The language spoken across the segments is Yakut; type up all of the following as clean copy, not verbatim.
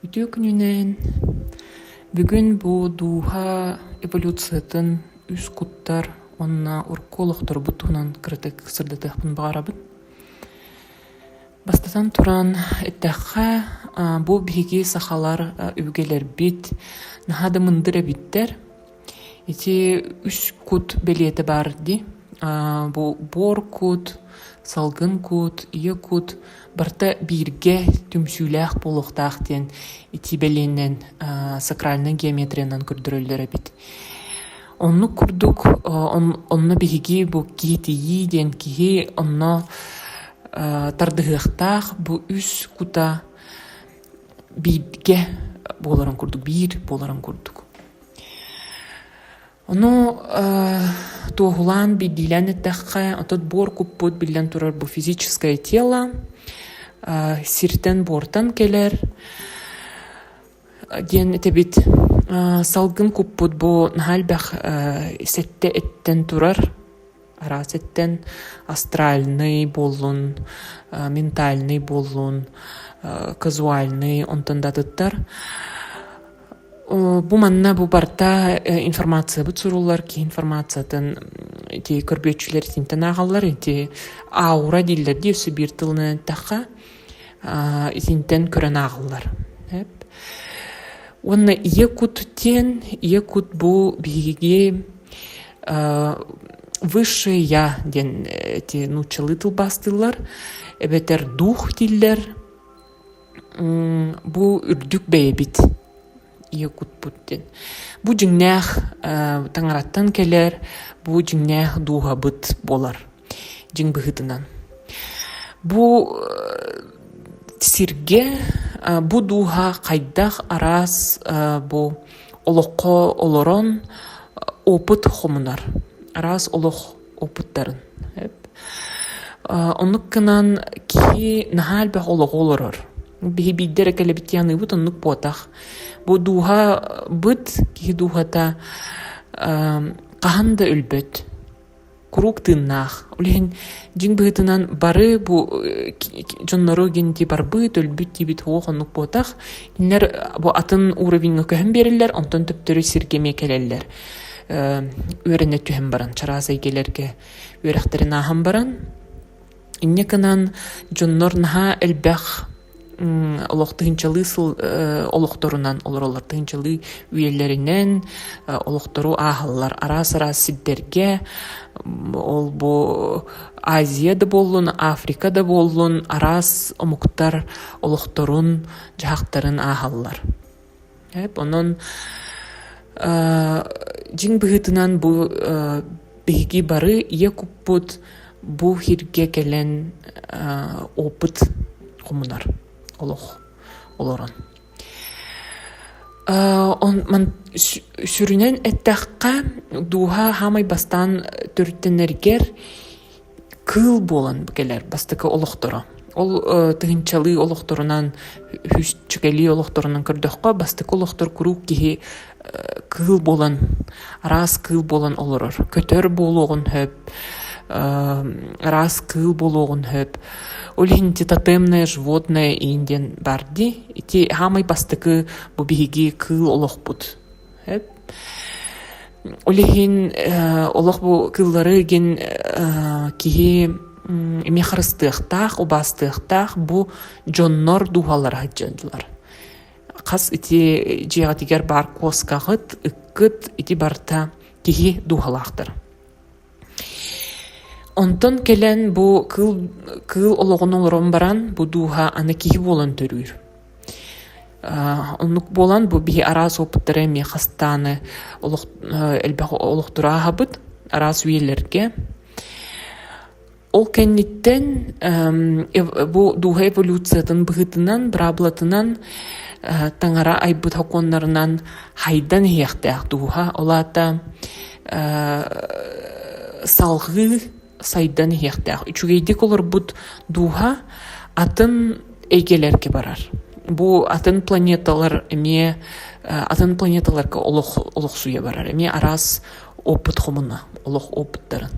Үтүө күнүнэн! Бүгүн бу дууһа эволюциятын үс куттар уонна урукку олохторбут туһунан кыратык сырдатыахпын баҕарабын. Бастатан туран эттэххэ, бу биһиги сахалар өбүгэлэрбит наһаа да мындыр эбиттэр. Ити үс кут бэлиэтэ баар дии. Бу буор кут, салгын кут, ийэ кут барыта бииргэ түмсүүлээх буолуохтаах диэн ити бэлиэнэн сакральнай геометриянан көрдөрөллөр эбит. Оннук курдук онно биһиги бу киһитийии диэн киһи онно тардыһыахтаах бу үс кута бииргэ буоларын курдук, биир буоларын курдук. Ону туоһулаан биирдиилээн эттэххэ, отут буор куппут биллэн турар бу физическое тело сиртэн-буортан кэлэр диэн этэбит. Салгын куппут бу наһаа элбэх сэттэ эттэн турар, араас эттэн астральный буоллун, ментальный буоллун, казуальный, онтон да атыттар. Бу манна бу барыта информациябыт суруллар, киһи информациятын ити көрбүөччүлэр итинтэн ааҕаллар, ити аура дииллэр дии өссө биир тылынан эттэххэ, итинтэн көрөн ааҕаллар. Уонна ийэ кут диэн, ийэ кут бу биһиги высшее я диэн ити нууччалыы тылбаастыыллар, эбэтэр дух дииллэр, Бу үрдүк бэйэбит ийэ кутпут диэн. Бу дьиҥнээх таҥараттан кэлэр, бу дьиҥнээх дууһабыт буолар дьиҥ быһыытынан. Бу сиргэ бу дууһа хайдах араас бу олоххо олорон опыт хомунар, араас олох опыттарын. Оннук гынан киһи наһаа элбэх олоҕу олорор. Биһи биирдэ эрэ кэлэбит диэн аныыбыт оннук буотах. Бу дууһабыт, киһи дууһата хаһан да өлбөт. Куруук тыыннаах. Ол иһин дьиҥ быһыытынан бары бу дьоннору гинти барбыт, өлбүт диибит суох оннук буотах. Кинилэр бу атын уровеньҥа көһөн биэрэллэр, онтон төптөрү сиргэ эмиэ кэлэллэр. Үөрэнэ түһэн баран, чараас эйгэлэргэ үөрэхтэрин ааһан баран, инньэ гынан дьоннор наһаа элбэх олох тыһыынчалыы сыл олохторунан олороллор, тыһыынчалыы үйэлэринэн олохтору ааһаллар араас-араас сирдэргэ, ол бу Азия да буоллун, Африка да буоллун, араас омуктар олохторун, дьаһахтарын ааһаллар. Онон дьиҥ быһыытынан бу биһиги бары ийэ куппут бу сиргэ кэлэн опыт хомунар олох олорон. Сүрүнэн эттэххэ, дууһа хаамай бастаан төрүттэнэргэр кыыл буолан кэлэр бастакы олохторо. Ол тыһыынчалыы олохторунан, сүүсчэкэлии олохторунан көрдөххө, бастакы олохтор куруук киһи кыыл буолан, араас кыыл буолан олорор. Көтөр буолуоҕун сөп, араас кыыл буолуоҕун сөп. Ол иһин ити тотемное животное иин диэн баар дии. Ити саамай бастакы бу биһиги кыыл олохпут. Сөп. Ол иһин олох бу кыыллары игин киһи эмиэ харыстыахтаах, убаастыахтаах бу дьоннор дууһалара сылдьаллар. Хас ити дьиэҕитигэр баар куоскаҕыт, ыккыт ити барыта киһи дууһалаахтар. Онтон кэлэн бу кыыл, кыыл олоҕун олорон баран бу дууһа аны киһи буолан төрүүр. Оннук буолан бу биһи араас опыттары эмиэ хастааны олох элбэх олохтору ааһабыт араас үйэлэргэ. Ол кэнниттэн бу дууһа эволюциятын быһыытынан, быраабылатынан таҥара айбыт сокуоннарынан хайдан иһиэхтээх дууһа. Ол аата салҕыы сайдан иһиэхтээх. Үчүгэйдик олорбут дууһа атын эйгэлэргэ барар. Бу атын планеталар эмиэ атын планеталарга олох олохсуйа барар. Эмиэ араас опыт хомуна, олох опыттарын.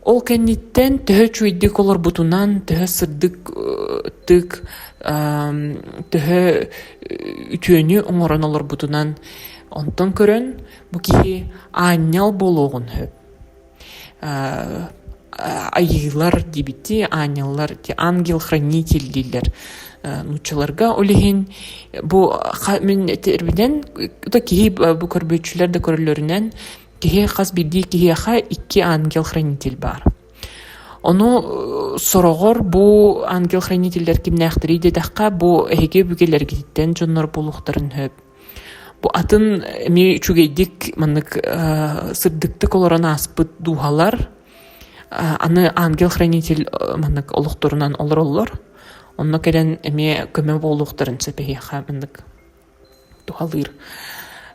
Ол кэнниттэн төһө үчүгэйдик олорбутунан, төһө сырдык тык, төһө үтүөнү оҥорон олорбутунан онтон көрөн бу киһи аанньал буолуоҕун сөп. Айыылар диэбиттии аанньаллар ангел-хранитель дииллэр нууччаларга. Ол иһин бу мин этэрбинэн киһи бу көрбүөччүлэр да көрөллөрүнэн киһи хас биирдии киһиэхэ икки ангел-хранитель баар. Ону сороҕор бу ангел-хранителлэр кимнээхтэрий диэтэххэ, бу эһиги өбүгэлэргититтэн дьоннор буолуохтарын сөп. Бу атын эмиэ үчүгэйдик маннык сырдыктык олорон ааспыт дууһалар аны ангел-хранитель маннык олохторунан олороллор. Онно кэлэн эмиэ көмө буолуохтарын сөп эһиэхэ маннык туһалыыр.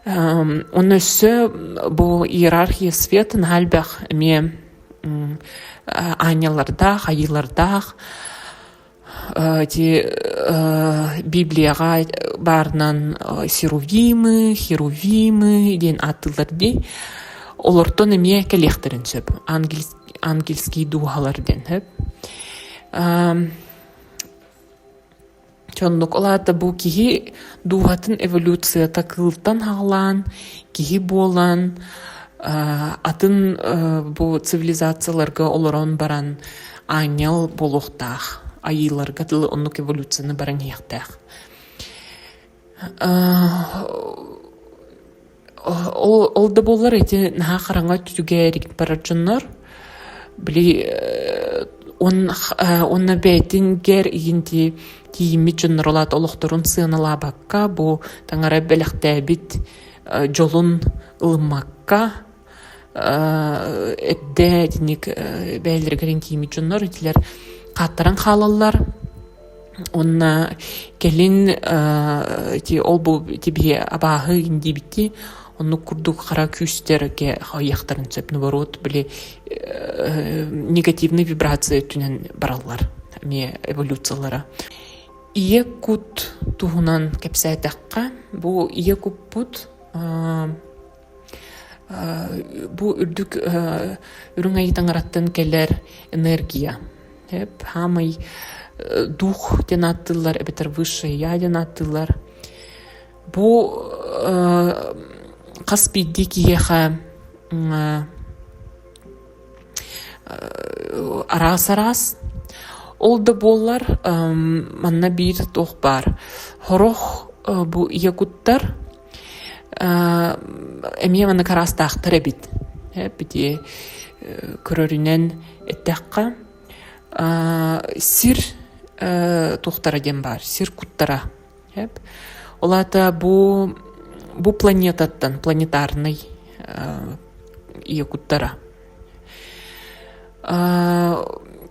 Онно өссө бу иерархия света наһаа элбэх эмиэ аанньалардаах, айыылардаах ити Библияҕа баарынан херувимы, херувимы диэн ааттыыллар дии. Олортон эмиэ кэлиэхтэрин сөп. Ангельские дууһалар диэн сөп. Оннук ол аата бу киһи дууһатын эволюцията кыылтан аҕалаан, киһи буолан, атын бу цивилизацияларга олорон баран аанньал буолуохтаах, айыыларга дылы оннук эволюцияны баран иһиэхтээх. Ол, ол да буоллар ити наһаа хараҥа өттүгэр барар дьоннор били уонна бэйэтингэр игин тиийиммит дьоннор ол аата олохторун сыаналаабакка бу таҥара бэлэхтээбит дьолун ылыммакка эрдэ итинник бэйэлэригэр тиийиммит дьоннор итилэр хааттаран хаалаллар Уонна кэлин ити ол-бу ити биһи абааһы диэбиттии оннук курдук хара күүстэргэ хайыахтарын сөп наоборот били негативный вибрация өттүнэн бараллар эмиэ эволюциялара. Ийэ кут туһунан кэпсээтэххэ бу ийэ куппут бу үрдүк үрүҥ айыы таҥараттан кэлэр энергия Хаамай дух диэн ааттыыллар эбэтэр высшее я диэн ааттыыллар. Бу хас биирдии киһиэхэ араас-араас. Ол да буоллар манна биир туох баар. Сорох бу якуттар эмиэ маннык араастаахтар эбит. Бити көрөрүнэн эттэххэ сир туохтара диэн баар, сир куттара. Ол аата бу бу планетаттан планетарный ийэ куттара.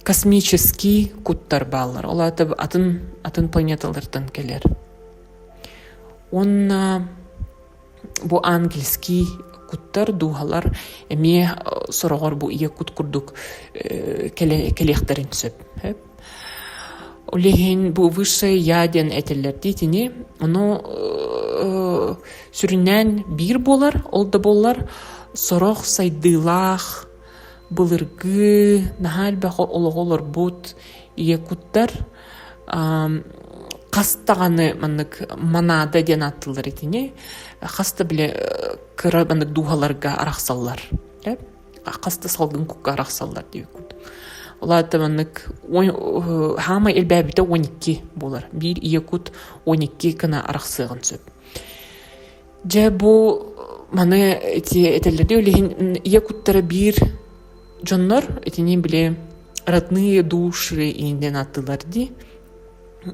Космический куттар бааллар. Ол аата атын атын планеталартан кэлэр. Уонна бу ангельский куттар, дууһалар эмиэ сороҕор бу ийэ кут курдук кэлиэхтэрин сөп. Ол иһин бу высшее я диэн этэллэр дии итини. Ону сүрүннээн биир буолар, ол да буоллар сорох сайдыылаах былыргы наһаа элбэх олоҕу олорбут ийэ куттар хас даҕаны маннык манаада диэн ааттыыллар итини хас да били кыра маннык дууһаларга арахсаллар хас да салгын кукка арахсаллар диэбит курдук ол аата маннык хаамай элбээбитэ 12 буолар биир ийэ кут 12 гына арахсыаҕын сөп Дьэ бу маны ити этэллэрдии ол иһин ийэ куттара биир дьоннор итини били родные души ииннэн ааттыыллар дии.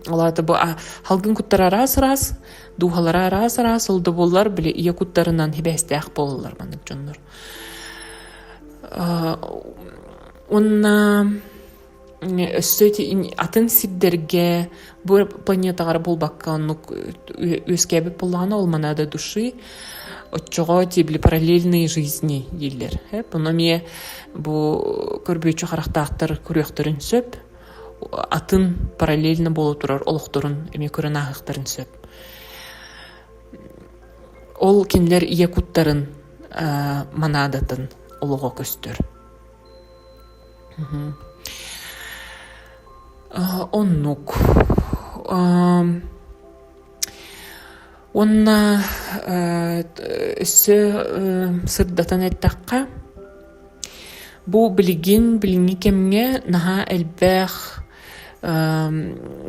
Ол аата бу халгын куттара араас-араас, дууһалара араас-араас ол да буоллар били ийэ куттарынан сибээстээх буолаллар маннык дьоннор. Уонна Өссө ити атын сирдэргэ бу планетаҕа эрэ буолбакка оннук үөскээбит буоллаҕына ол монада души оччоҕо ити били параллельные жизни дииллэр. Ону эмиэ бу көрбүөччү харахтаахтар көрүөхтэрин сөп. Атын параллельно буола турар олохторун эмиэ көрөн ааһыахтарын сөп. Ол кинилэр ийэ куттарын монадатын олоҕо көстөр. Оннук. Уонна өссө сырдатан эттэххэ, бу билигин билиҥҥи кэмҥэ наһаа элбэх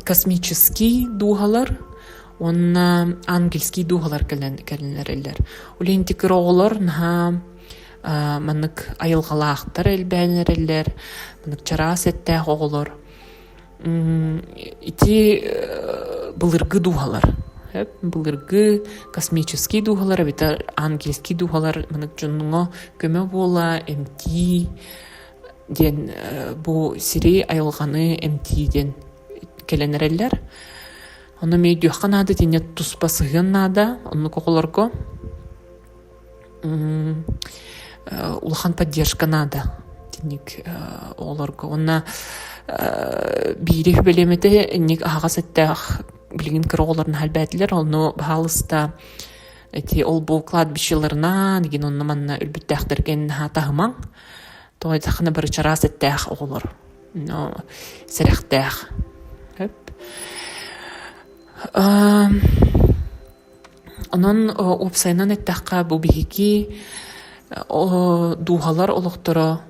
космический дууһалар уонна ангельский дууһалар кэлэн эрэллэр. Ол иһин ити кыра оҕолор наһаа маннык айылҕалаахтар элбээн эрэллэр, маннык чараас эттээх оҕолор. Ити былыргы дууһалар, былыргы космический дууһалар эбэтэр ангельский дууһалар маннык дьоҥҥо көмө буола, эмтии диэн бу сири айылҕаны эмтии диэн кэлэн эрэллэр. Ону эмиэ өйдүөххэ наада, итиннэ туспа сыһыан наада оннук оҕолорго. Улахан поддержка наада итинник оҕолорго. Уонна биири үбэлиэм этэ, инник аһаҕас эттээх билигин кыра оҕолор наһаа элбээтилэр, ону баһаалыста ити ол-бу кладбищеларынан игин онно-манна өлбүттээхтэргэ наһаа таһымаҥ. Тоҕо диэтэххинэ бары чараас эттээх оҕолор, сэрэхтээх. Онон уопсайынан эттэххэ, бу биһиги дууһалар олохторо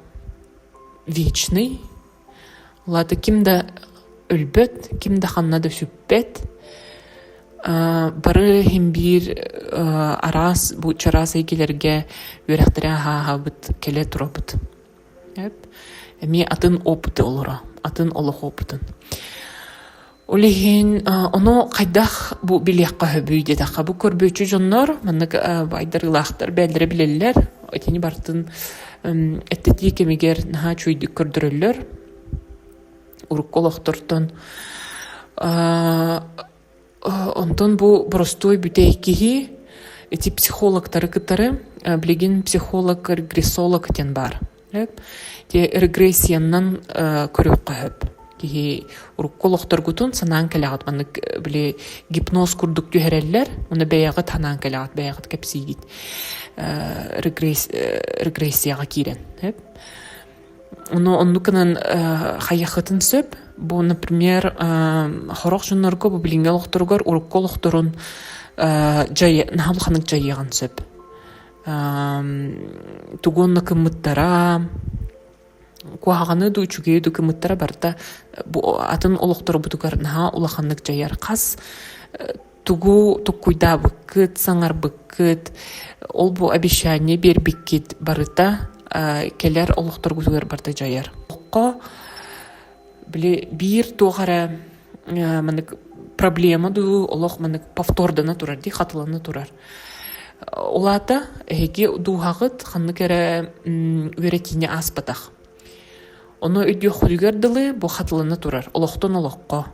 вечный. Ол аата ким да өлбөт, ким да ханна да сүппэт. Бары иһин биир араас бу чараас эйгэлэргэ үөрэхтэри аһааһабыт, кэлэ турабыт. Эмиэ атын опыты олоро, атын олох опытын. Ол иһин ону хайдах бу билиэххэ сөбүй диэтэххэ, бу көрбүөччү дьоннор маннык айдарыылаахтар бэйэлэрэ билэллэр. Итини барытын эттэтии кэмигэр наһаа үчүгэйдик көрдөрөллөр. Урукку олохтортон Онтон бу боростуой бүтэй киһи ити психологтары кытары билигин психолог регрессолог диэн баар. Те регрессиянан көрүөххэ сөп. Киһи урукку олохторгутун санаан кэлэҕит маннык били гипноз курдук түһэрэллэр, уонна бэйэҕит санаан кэлэҕит, бэйэҕит кэпсиигит регрессияҕа киирэн. Ону оннук гынан хайыаххытын сөп. Бу, например, сорох дьоннорго бу билиҥҥи олохторугар урукку олохторун дьайа наһаа улаханнык дьайыаҕын сөп. Тугу онно кыммыттара, куһаҕаны дуу, үчүгэйи дуу кыммыттара барыта бу атын олохторбутугар наһаа улаханнык дьайар. Хас тугу туккуйдаабыккыт, саҥарбыккыт, ол-бу обещание биэрбиккит барыта кэлэр олохторгутугар барыта дьайар. Олоххо били биир туох эрэ маннык проблема дуу, олох маннык повтордана турар дии, хатылана турар. Ол аата эһиги дууһаҕыт ханнык эрэ үөрэтиини ааспатах. Ону өйдүөххүтүгэр дылы бу хатылана турар, олохтон олоххо.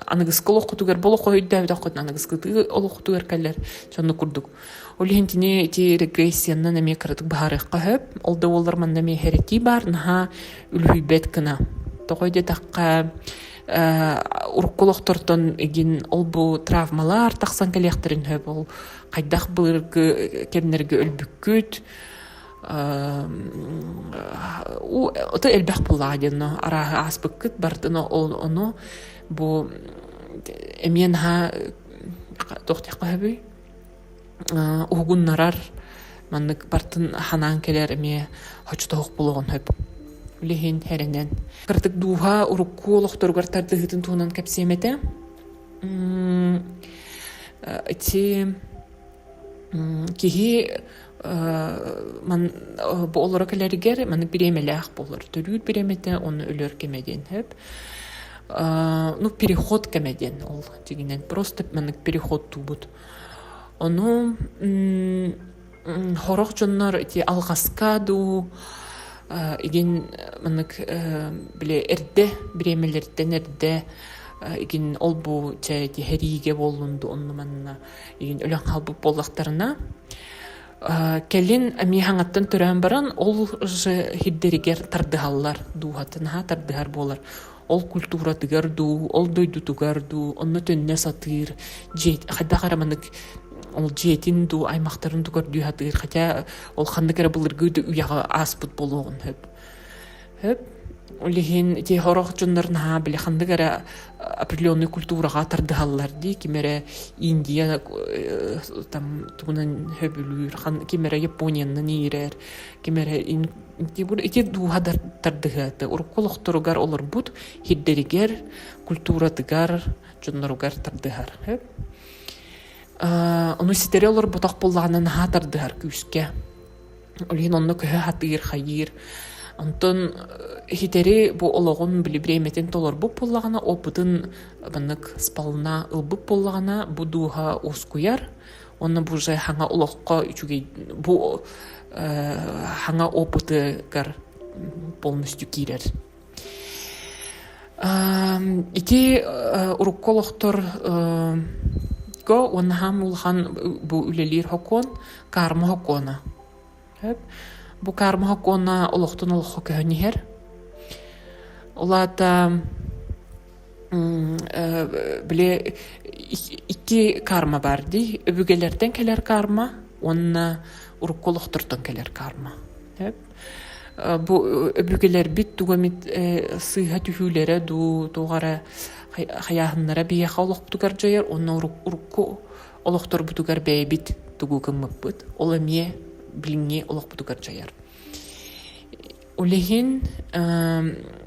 Аныгыскы олоххутугар бу олоххо өйдөөбөтөххүтүнэ аныгыскытыы олоххутугар кэлэр дьонну курдук. Ол иһин итини ити регрессиянан эмиэ кыратык быһаарыахха сөп. Ол да буоллар манна эмиэ хэрэтии баар, наһаа үлүһүйбэт гына. Тоҕо диэтэххэ, урукку олохтортон игин ол-бу травмалар тахсан кэлиэхтэрин сөп. Ол хайдах былыргы кэмнэргэ өлбүккүт, ото элбэх буоллаҕа диэн арааһы ааспыккыт барытын ол ону бу эмиэ наһаа туох диэххэ сөбүй уһугуннарар маннык барытын ханаан кэлэр эмиэ хочотоһук буолуоҕун сөп үлэһин хэрэнэн кыратык дууһа урукку олохторугар тардыһыытын туһунан кэпсиэм этэ ити Киһи ман бу олоро кэлэригэр маннык бириэмэлээх буолар. Төрүүр бириэмэтэ уонна өлөр кэмэ диэн сөп. Ну, переход кэмэ диэн ол дьиҥинэн просто маннык переходтуубут. Ону сорох дьоннор ити алҕаска дуу игин маннык били эрдэ бириэмэлэриттэн эрдэ игин ол-бу чэ ити сэриигэ буоллун дуу онно манна игин өлөн хаалбыт буоллахтарына кэлин эмиэ хаҥаттан төрөөн баран ол же сирдэригэр тардыһаллар дууһатын наһаа тардыһар буолар ол культуратыгар дуу ол дойдутугар дуу онно төннө сатыыр дьиэ хайдах эрэ маннык ол дьиэтин дуу аймахтарын дуу көрдүү сатыыр хотя ол ханнык эрэ былыргы үйэҕэ ааспыт буолуоҕун сөп сөп. Ол иһин ити сорох дьоннор наһаа били ханнык эрэ определенный культураҕа тардыһаллар дии, ким эрэ Индия там тугунан сөбүлүүр, ким эрэ Япониянан иирэр, ким эрэ ити дууһа тардыһыата урукку олохторугар олорбут сирдэригэр, культуратыгар, дьонноругар тардыһар. Ону ситэри олорботох буоллаҕына наһаа тардыһар күүскэ. Ол иһин онно көһө сатыыр, хайыыр. Онтон ситэри бу олоҕун били бириэмэтин толорбут буоллаҕына, опытын маннык сполна ылбыт буоллаҕына, бу дууһа уоскуйар уонна бу уже хаҥа олоххо үчүгэй бу хаҥа опытыгар полностью киирэр. Ити урукку олохтор уонна хаам улахан бу үлэлиир хокуон карма хокуона. Бу карма хокуона олохтон олоххо көһөн иһэр. Ол аата били икки карма баар дии. Өбүгэлэртэн кэлэр карма уонна урукку олохтортон кэлэр карма. Бу өбүгэлэрбит тугу эмит сыыһа түһүүлэрэ дуу, туох эрэ хайааһыннара биһиэхэ олохпутугар дьайар уонна урукку олохторбутугар бэйэбит тугу гыммыппыт, ол эмиэ билиҥҥи олохпутугар дьайар. Ол иһин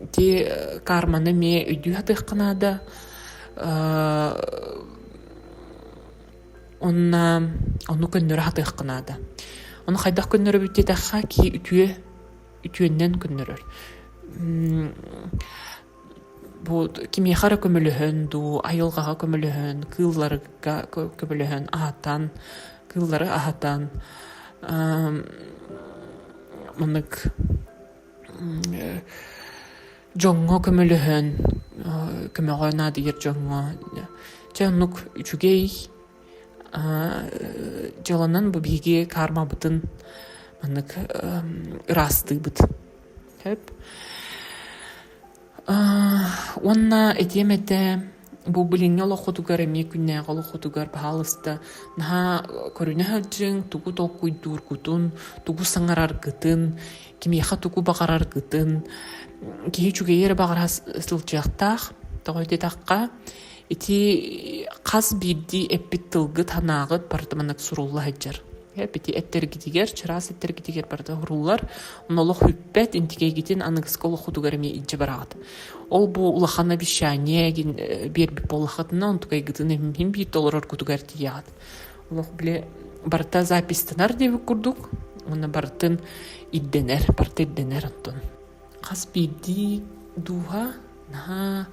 ити карманы эмиэ өйдүү сатыахха наада. Уонна ону көннөрө сатыахха наада. Ону хайдах көннөрөбүт диэтэххэ, киһи үтүө үтүөннэн көннөрөр. Бу кимиэхэ эрэ көмөлөһөн дуу, айылҕаҕа көмөлөһөн, кыылларга көмөлөһөн аһатан, кыыллары аһатан, маннык дьоҥҥо көмөлөһөн, көмөҕө наадыйар дьоҥҥо чэ оннук үчүгэй дьыаланан бу биһиги кармабытын маннык ыраастыыбыт. Сөп. Уонна этиэм этэ, бу билиҥҥи олоххутугар эмиэ күннээҕи олоххутугар баһаалыста наһаа көрүнэ сылдьыҥ, тугу толкуйдуургутун, тугу саҥараргытын, кимиэхэ тугу баҕараргытын. Киһи үчүгэйи эрэ баҕара сылдьыахтаах. Тоҕо диэтэххэ, ити хас биирдии эппит тылгыт, санааҕыт барыта маннык сурулла сылдьар. Ити эттэргитигэр, чараас эттэргитигэр барыта суруллар. Онно олох бүппэт, интикэйгитин аныгыскы олоххутугар эмиэ илдьэ бараҕыт. Ол бу улахан обещание биэрбит буоллаххытына, онтукайгытын иһин биир толороргутугар тиийэҕит. Олох били барыта запистанар диэбит курдук, уонна барытын ирдэнэр, барыта ирдэнэр онтон. Хас биирдии дууһа наһаа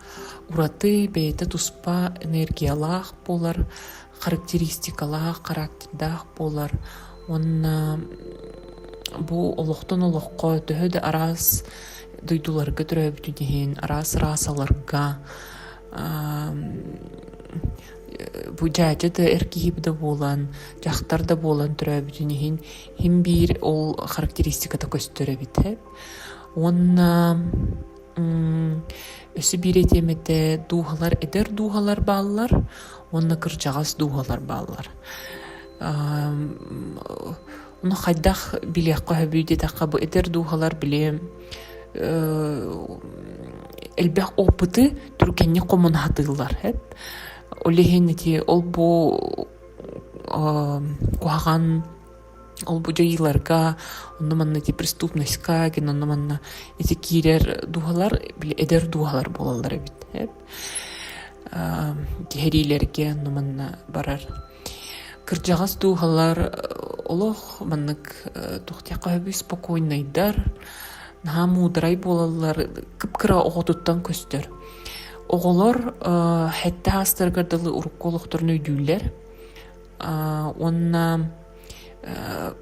ураты бэйэтэ туспа энергиялаах буолар, характеристикалаах, характердаах буолар уонна бу олохтон олоххо төһө да араас дойдуларга төрөөбүтүн иһин, араас расаларга бу дьээдьэ да эр киһи да буолан, дьахтар да буолан төрөөбүтүн иһин иһин биир ол характеристиката көстөр эбит. Уонна өссө биир этиэм этэ дууһалар эдэр дууһалар бааллар уонна кырдьаҕас дууһалар бааллар. Ону хайдах билиэххэ сөбүй диэтэххэ бу эдэр дууһалар били элбэх опыты түргэнник хомуна сатыыллар. Ол иһин ити ол бу куһаҕан ол бу дьайыыларга онно-манна ити преступностька гин онно-манна ити киирэр дууһалар били эдэр дууһалар буолаллар эбит тиһэриилэргэ онно-манна барар кырдьаҕас дууһалар олох маннык туох диэххэ сөбүй спокойнайдар наһаа муударай буолаллар кып-кыра оҕотуттан көстөр оҕолор сэттэ аастарыгар дылы урукку олохторун өйдүүллэр уонна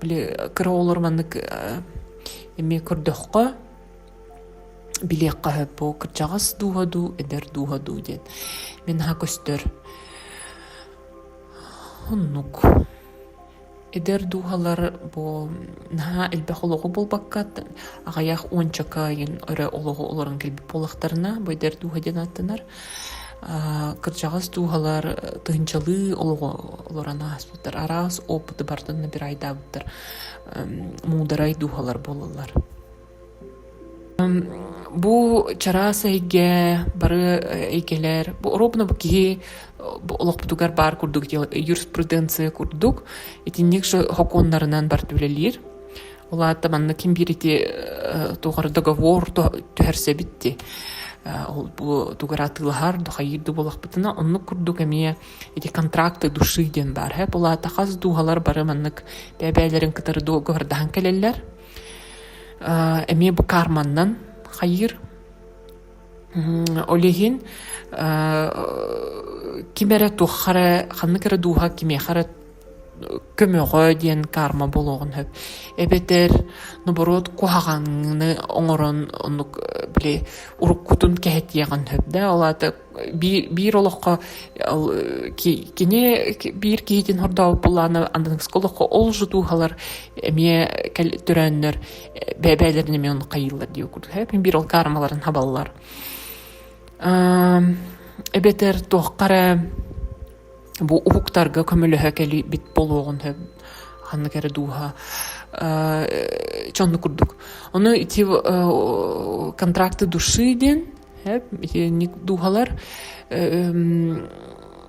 били кыра оҕолор маннык эмиэ көрдөххө билиэххэ сөп бу кырдьаҕас дууһа дуу эдэр дууһа дуу диэн мин наһаа көстөр оннук Эдэр дууһалар бу наһаа элбэх олоҕу булбакка аҕыйах уончака ыйын өрө олоҕу олорон кэлбит буоллахтарына, бу эдэр дууһа диэн ааттанар. Кырдьаҕас дууһалар тыһыынчалыы олоҕу олорон ааспыттар, араас опыты барытын набирайдаабыттар, муударай дууһалар буолаллар. Бу чараас эйгэ, бары эйгэлэр, бу оруобуна бу киһи олохпутугар баар курдук юриспруденция курдук итинник сокуоннарынан барыта үлэлиир. Ол аата манна ким биир ити туох эрэ договор түһэрсэбит дии. Ол бу тугу эрэ атыылаһар, хайыыр да буоллахпытына, оннук курдук эмиэ ити контракты души диэн баар. Ол аата хас дууһалар бары маннык бэйэ-бэйэлэрин кытары дуогабардаһан кэлэллэр. Эмиэ бу карманнан хайыыр. Ол иһин ким эрэ туохха эрэ ханнык эрэ дууһа кимиэхэ эрэ көмөҕө диэн карма буолуоҕун сөп. Эбэтэр наоборот куһаҕаны оҥорон оннук били уруккутун кэһэтиэҕин сөп да ол аата биир олоххо кини биир киһитин хордообут буоллаҕына аныгыскы олоххо ол же дууһалар эмиэ төрөөннөр бэйэлэрин эмиэ оннук хайыыллар диир курдук биир ол кармаларын хабаллар. Эбэтэр туохха эрэ бу уһуктарга көмөлөһө кэлбит буолуоҕун сөп ханнык эрэ дууһа чонну курдук. Ону ити контракты души диэн итинник дууһалар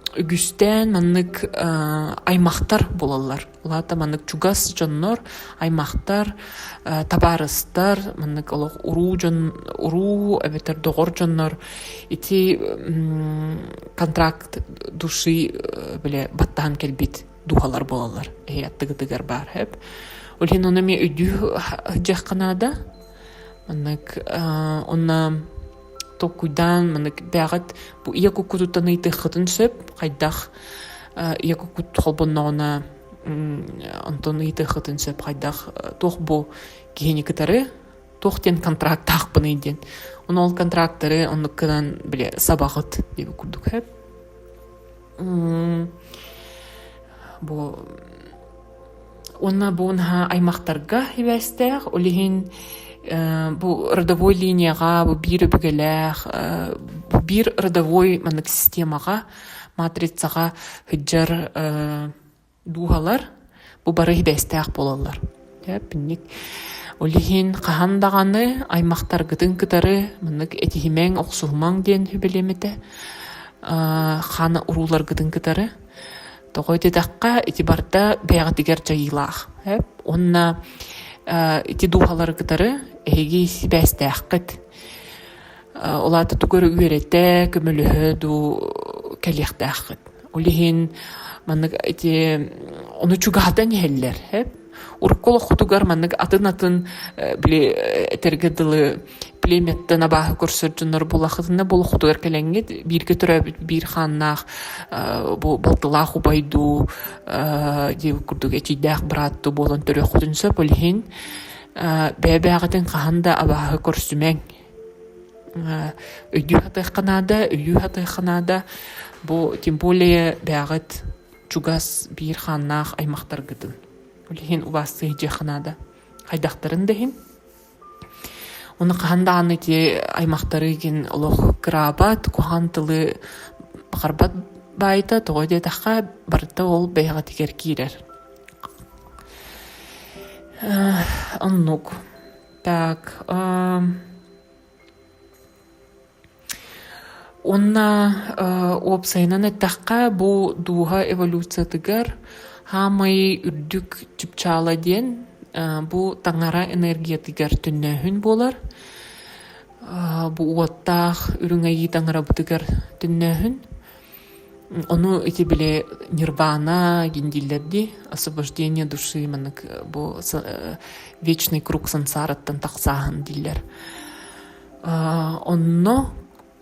үгүстээн маннык аймахтар буолаллар. Ол аата маннык чугас дьоннор, аймахтар, табаарыстар, маннык олох уруу дьон, уруу эбэтэр доҕор дьоннор ити контракт души бile баттаһан кэлбит дууһалар буолаллар. Эһи аттыгытыгар баар хэп. Ол иһин ону эмиэ өйдүү сылдьыахха наада. Маннык онно толкуйдаан маннык бэҕэт бу ийэ куккутуттан ыйытыаххытын сөп хайдах ийэ куккут холбонноҕуна онтон ыйытыаххытын сөп хайдах туох бу киһини кытары туох диэн контрактаахпыный диэн ону ол контрактары оннук гынан били сабаҕыт диэбит курдук сөп бу Уонна бу наһаа аймахтарга сибээстээх, ол иһин бу родовой линияҕа, бу биир өбүгэлээх, бу биир родовой маннык системаҕа, матрицаҕа сылдьар дууһалар бу бары сибээстээх буолаллар. Инник. Ол иһин хаһан даҕаны аймахтаргытын кытары маннык этиһимэҥ, охсуһумаҥ диэн сүбэлиэм этэ. Хаан урууларгытын кытары. Тоҕо диэтэххэ, ити барыта бэйэҕитигэр дьайыылаах. Уонна ити дууһалары кытары эһиги сибээстээххит. Ол аата тугу эрэ үөрэтэ, көмөлөһө дуу кэлиэхтээххит. Ол иһин маннык ити ону чугаһатан иһэллэр. Урукку олоххутугар маннык атын-атын били этэргэ дылы племяттан абааһы көрсөр дьоннор буолахытына бу олоххутугар кэлэҥҥит бииргэ төрөөбүт биир хааннаах бу балтылаах убайдуу диэбит курдук эчийдээх бырааттуу буолан төрүөххүтүн сөп ол иһин бэйэ-бэйэҕитин хаһан да абааһы көрсүмэҥ өйдүү сатыахха наада өйүү сатыахха наада бу тем более бэйэҕит чугас биир хааннаах аймахтаргытын ол иһин убаастыы сылдьыахха наада хайдахтарын да иһин Уонна хаһан даҕаны ити аймахтары игин олох кыраабат, куһаҕан тылы баҕарбат баайта, тоҕо диэтэххэ, барыта ол бэйэҕитигэр киирэр. Оннук. Так, Уонна уопсайынан эттэххэ, бу дууһа эволюциятыгар хаамай үрдүк чыпчаала диэн бу таҥара энергиятыгар төннөөһүн буолар. Бу уоттаах үрүҥ айыы таҥарабытыгар төннөөһүн. Ону ити били нирвана диэн дииллэр дии, освобождение души маннык бу вечный круг сансараттан тахсааһын дииллэр. Онно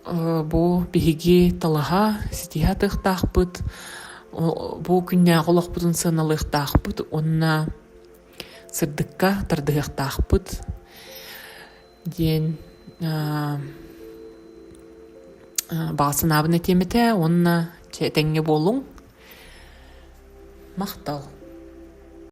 бу биһиги талаһа, ситиһэ атыахтаахпыт, бу күннээҕи олохпутун сыаналыахтаахпыт уонна сырдыкка тардыһыахтаахпыт диэн баҕа санаабын этиэм этэ уонна чэ этэҥҥэ буолуҥ. Махтал.